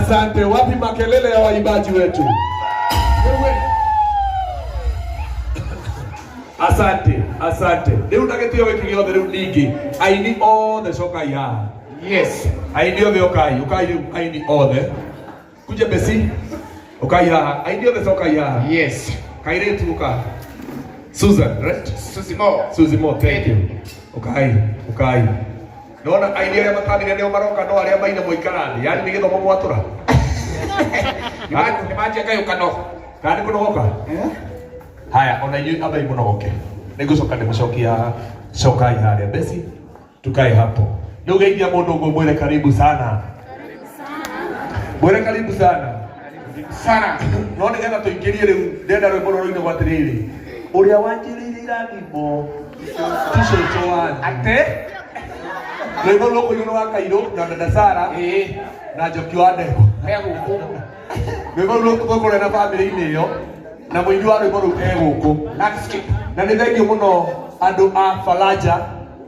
Asante. Wapi makelele ya waimbaji wetu? Wewe. Asante, asante. Rĩu na gĩtĩo gĩkĩ gĩothe, rĩu ningĩ aini othe cokai haha. Yes. Aini othe ũkai, ũkai rĩu aini othe. Kuja besi. Ũkai haha. Aini othe cokai haha. Yes. Kairĩtu ũka. Susan, right? Susie Mo. Susie Mo, thank you. Ũkai, ũkai. Nona aini arĩa matanire nĩo maroka, no arĩa maina mũikara thĩ. Yaani nĩ gĩthomo mwatũra. Nĩ manjia ngayũkano. Kana nĩ kũnogoka? Haya, ona inyuĩ ambai mũnogoke. Nĩngũcoka ndĩmũcokia haha. Cokai harĩa. Besi, tukae hapo. Rĩu geithia mũndũ ũguo, mwĩre karibu sana. Mwĩre karibu sana. Sana. No nĩgetha tũingĩrie rĩu, ndĩrenda rwĩmbo rũrũ rũinagwo atĩrĩrĩ. Ũrĩa wanjĩrĩire irathimo ti cũcũ wanyu. Ate? Rwĩmbo rũkũinwo nĩ wa Kairũ na dada Sara na Njoki wa Ndegwa. Me gũkũ. Rwĩmbo rũu tũkũrĩa na bamĩrĩ-inĩ ĩyo na mũini wa rwĩmbo rũu e gũkũ. Landscape. Na nĩ thengiũ mũno andũ a Faraja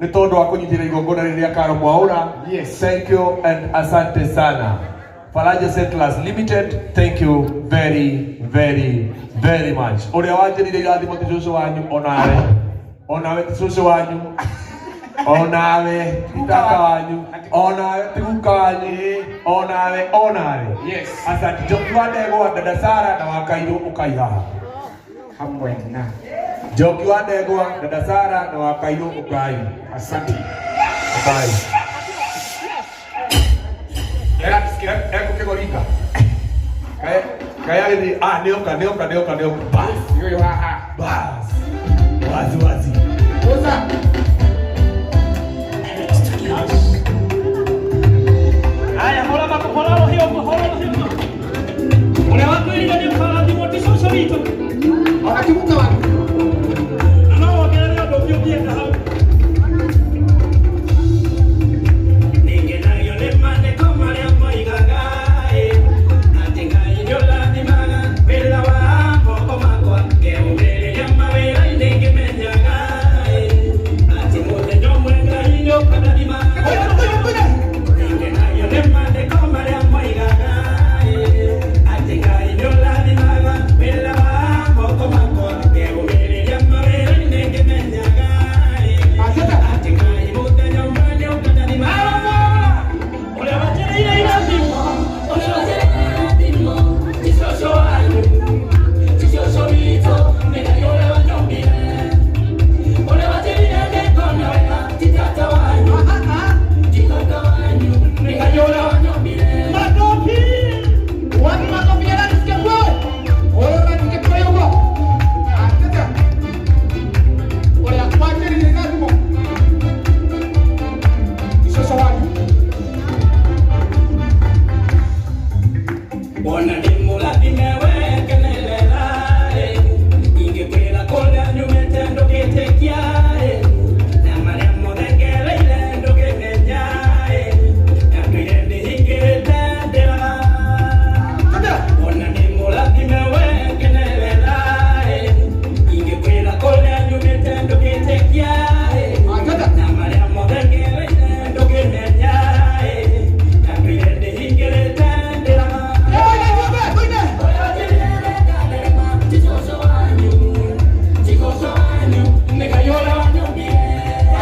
nĩ tondũ wa kũnyitĩrĩra igongona rĩrĩ rĩa Karo Mwaũra. Yes. Thank you and asante sana. Faraja Settlers Limited, thank you very very very much. Ũrĩa wanjĩrire irathimo ti cũcũ wanyu, onawe. Onawe ti cũcũ wanyu. Onawe ti tata wanyu. Onawe ti guka wanyu. Onawe, onawe. Yes. Asante. Njoki wa Ndegwa, dada Sara na wa Kairũ, ũkai haha. Hamwe na. Njoki wa Ndegwa, dada Sara na wa Kairũ, ũkai. Asante. Ũkai. Landscape. Ekũkĩgoringa. Kaĩ agĩthiĩ, ah, nĩoka, nĩoka, nĩoka, nĩoka. Bas, Yũyũ haha. bas. Wazi wazi. Uza. Haya, hũra hũra rũhiũ ũguo, hũra rũhiũ ũguo. Ũrĩa wakwĩrire nĩ ũkarathimwo ti cũcũ witũ. Ona ti guka wanyu. Na no wongerere ũndũ ũngĩ ũngĩenda hau. Nĩngenagio nĩ maandĩko marĩa moigaga, ĩ, atĩ Ngai nĩũrathimaga wĩra wa moko makwa. Ngeũmĩrĩria mawĩra-inĩ ngĩmenyaga, ĩ, atĩ mũthenya ũmwe Ngai nĩũkandathima. Nĩngenagio nĩ maandĩko marĩa moigaga, ĩ, atĩ Ngai nĩũrathimaga wĩra wa moko makwa. Ngeũmĩrĩria mawĩra-inĩ ngĩmenyaga, ĩ, atĩ Ngai mũthenya ũmwe nĩũkandathima. Ũrĩa wanjĩrĩire irathimo, ũrĩa wanjĩrĩire irathimo, ti cũcũ wanyu, ti cũcũ witũ, nĩ Ngai ũrĩa wanyũmbire. Ũrĩa wanjĩrire nĩngona wega, ti tata wanyu, ti guka wanyu, nĩ Ngai ũrĩa wanyũmbire. Makofi! Wapi makofi ya landscape wewe? Wewe landscape wewe ugo. Atete. Ũrĩa wanjĩrĩire irathimo. Ti cũcũ wanyu. Ona ndĩ mũrathime we kenerera, ĩ. Ingĩkwĩra kũrĩa nyumĩte ndũngĩtĩkia, ĩ. Na marĩa mothe ngereire ndũngĩmenya, ĩ. Na ndũire ndĩhingĩrĩte ndĩraga. Atete. Ona ndĩ mũrathime we kenerera, ĩ. Ingĩkwĩra kũrĩa nyumĩte ndũngĩtĩkia, ĩ. Atete. Na marĩa mothe ngereire ndũngĩmenya, ĩ. Na ndũire ndĩhingĩrĩte ndĩraga. Tuine tuine tuine. Ũrĩa wanjĩrire ngarema, ti cũcũ wanyu, ti cũcũ wanyu, nĩ Ngai ũrĩa wanyũmbire.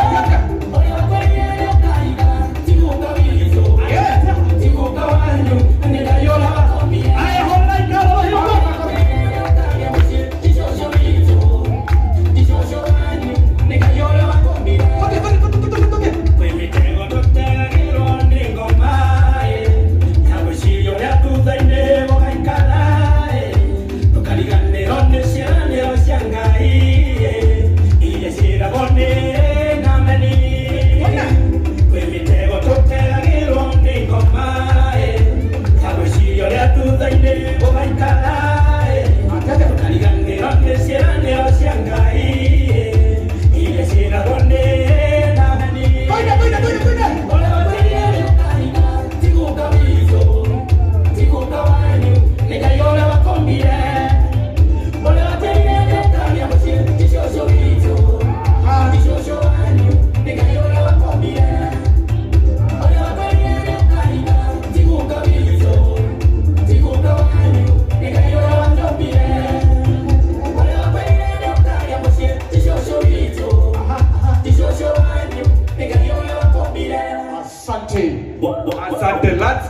Atete. Ũrĩa wakwĩrire nĩũkaiga, ti guka witũ, ti guka wanyu, nĩ Ngai ũrĩa watũmbire. Ũrĩa wakwĩrire nĩũkagĩa mũciĩ, ti cũcũ witũ, ti cũcũ wanyu, nĩ Ngai ũrĩa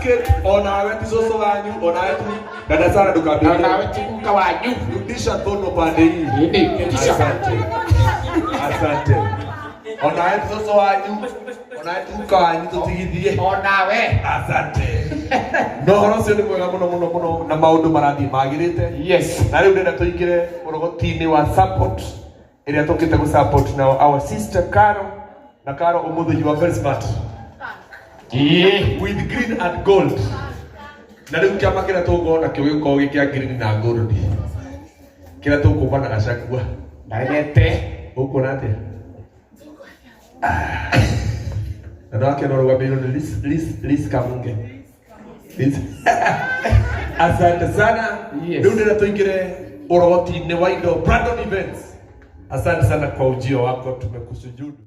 Landscape onawe ti cũcũ wanyu, onawe tu dada sana ndũkambĩrĩrie. Onawe ti guka wanyu. Rudisha thono pande hii. Ĩni, rudisha. Asante. Asante. Onawe ti cũcũ wanyu, onawe ti guka wanyu tũtigithie. Onawe. Asante. Na ũhoro ũcio nĩ mwega mũno mũno mũno na maũndũ marathiĩ magĩrĩte. Yes. Na rĩu ndĩrenda tũingĩre ũrogoti-inĩ wa support ĩrĩa tũkĩte gũ support na our sister Caro. Na Caro ũmũthĩ you are very smart. Ĩĩ. With green and gold. Na rĩu kĩama kĩrĩa tũgũkorwo nakĩo gĩgũkorwo gĩ kĩa green na gold. Kĩrĩa tũkũmba na Gachagua. Ndagete. Ũkuona atĩa? Na ndwakena ũrũgamĩrĩirwo nĩ Liz, Liz, Liz Kamunge. Liz. Asante sana. Yes. Rĩu ndĩrenda tũingĩre ũrogoti-inĩ wa indo Brandon Events. Asante sana kwa ujio wako, tumekusujudu.